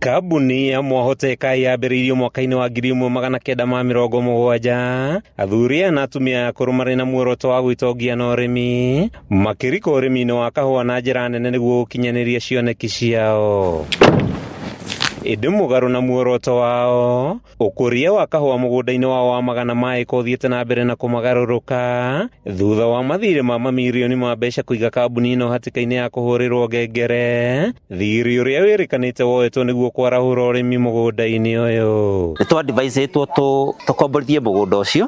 Kambuni ya Mwahoteka yambĩrĩirio mwaka-inĩ wa 1970. Athuri aya na atumia akũrũ marĩ na muoroto wa gwĩtongia na ũrĩmi, makĩrika ũrĩmi-inĩ wa kahũa na njĩra nene nĩguo gũkinyanĩria cioneki ciao. Ĩndĩ mũgarũ na muoroto wao, ũkũria wa kahũa mũgũnda-inĩ wao wa magana ma ĩka ũthiĩte na mbere na kũmagarũrũka thutha wa mathirĩ ma mamirioni ma mbeca kũiga kambuni ĩno hatĩka-inĩ ya kũhũrĩrwo ngengere, thirĩ ũrĩa wĩrĩkanĩte woetwo nĩguo kwarahũra ũrĩmi mũgũnda-inĩ ũyũ. Nĩ twadviceĩtwo tũkomborithie mũgũnda ũcio,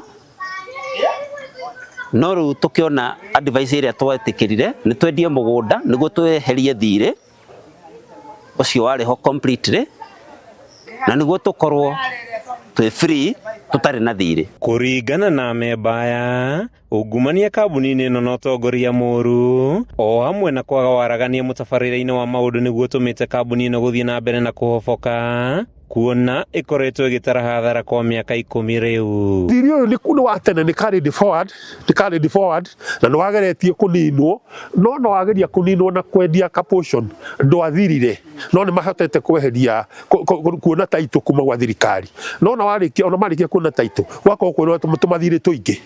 no rĩu tũkĩona advice ĩrĩa twetĩkĩrire nĩ twendie mũgũnda nĩguo tweherie thirĩ ũcio warĩ ho completely, na nĩguo tũkorwo twĩ free tũtarĩ na thirĩ. Kũringana na amemba aya, ungumania kambuni-inĩ ĩno na ũtongoria mũru o hamwe na kwaga waragania mũtabarĩre-inĩ wa maũndũ nĩguo ũtũmĩte kambuni ĩno gũthiĩ na mbere na kũhoboka, kuona ĩkoretwo ĩgĩtara hathara kwa mĩaka 10 rĩu. Thirĩ ũyũ nĩ wa tene, nĩ carried forward, nĩ carried forward na nĩ wageretie kũninwo, no no wageria kũninwo na kwendia ka portion ndwathirire, no nĩ mahotete kweheria kuona title kuma gwa thirikari, no na warĩkia ona marĩkia kuona title gwakorwo kwĩna tũmathirĩ tũingĩ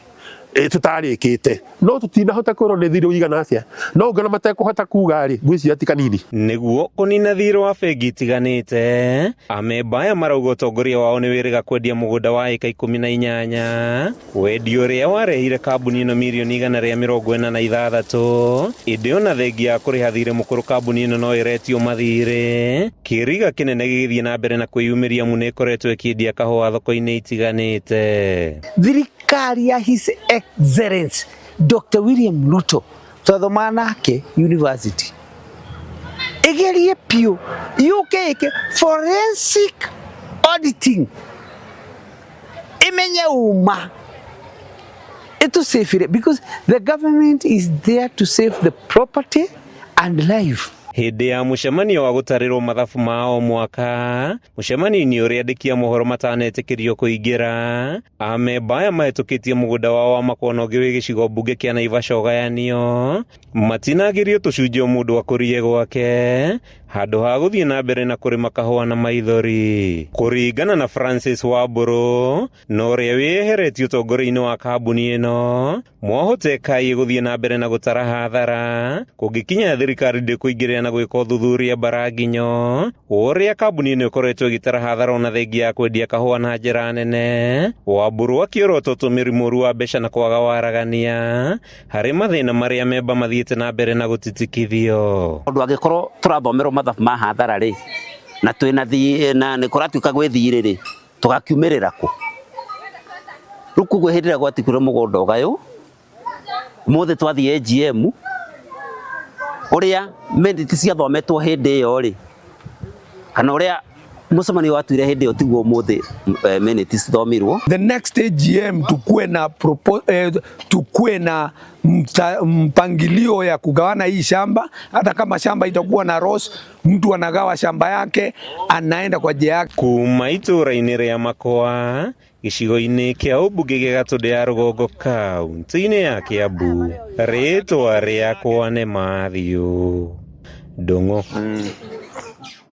tũtarĩkĩte, no tũtinahota kwĩrwo nĩ thirĩ ũigana atĩa, no ũngĩona matekũhota kuga rĩ, ngwĩciria ti kanini. Nĩguo kũnina thirĩ wa bengi itiganĩte, amemba aya marauga ũtongoria wao nĩ wĩrĩga kwendia mũgũnda wa ĩka 18, wendia ũrĩa warehire kambuni ĩno mirioni 146, ĩndĩ ona thengia ya kũrĩha thirĩ mũkũrũ kambuni ĩno no ĩretio mathirĩ. Kĩriga kĩnene gĩgĩthiĩ na mbere na kwĩyumĩria amu nĩ ĩkoretwo ĩkĩendia kahũa thoko-inĩ itiganĩte. Thirikari ya His Excellency Dr. William Ruto twathomaga nake university igerie piũ yũke ĩke forensic auditing, imenye uma ĩtũsafire, because the government is there to save the property and life. Hĩndĩ ya mũcemanio wa gũtarĩrwo mathabu ma o mwaka, mũcemanio-inĩ ũrĩa andĩki a mohoro matanetĩkĩrio kũingĩra, amemba aya mahĩtũkĩtie mũgũnda wao wa Makono ũngĩ wĩ gĩcigo mbunge kĩa Naivasha ũgayanio, matinagĩrio tũcunjĩ o mũndũ akũrie gwake handũ ha gũthiĩ na mbere na kũrĩma kahũa na maithori. Kũringana na Francis Wambũrũ na ũrĩa wĩyeheretie ũtongoria-inĩ wa kambuni ĩno, Mwahoteka ĩgũthiĩ na mbere na gũtara hathara kũngĩkinya thirikari ndĩkũingĩrĩra na gwĩka ũthuthuria mbaranginyo ũrĩa kambuni ĩno ĩkoretwo ĩgĩtara hathara ona thengia ya kwendia kahũa na njĩra nene. Wambũrũ akĩorota ũtũmĩri mũru wa mbeca na kwaga waragania harĩ mathĩna marĩa memba mathiĩte na mbere na gũtitikithio. Tondũ angĩkorwo tũrathomerwo mathabu ma hathara rĩ, na twĩna thirĩ, na nĩ kũratuĩka gwĩ thirĩ rĩ, tũgakiumĩrĩra kũ? Rĩu koguo hĩndĩ ĩrĩa gwatuĩkire mũgũnda ũgayũ, ũmũthĩ twathiĩ AGM, ũrĩa minutes ciathometwo hĩndĩ ĩyo rĩ, kana ũrĩa mũcemanio watuire hĩndĩ ĩyo tiguo ũmũthĩ minutes cithomirwo. The next AGM tukue na mpangilio ya kugawana hii shamba. Hata kama shamba itakuwa na loss, mtu anagawa shamba yake, anaenda kwa njia yake. Kuma itũũra-inĩ rĩa Makoa, gĩcigo-inĩ kĩa ũmbunge gĩa Gatũndũ ya Rũgongo, kaunti-inĩ ya Kiambu, rĩtwa rĩakwa nĩ Matthew Ndung'u.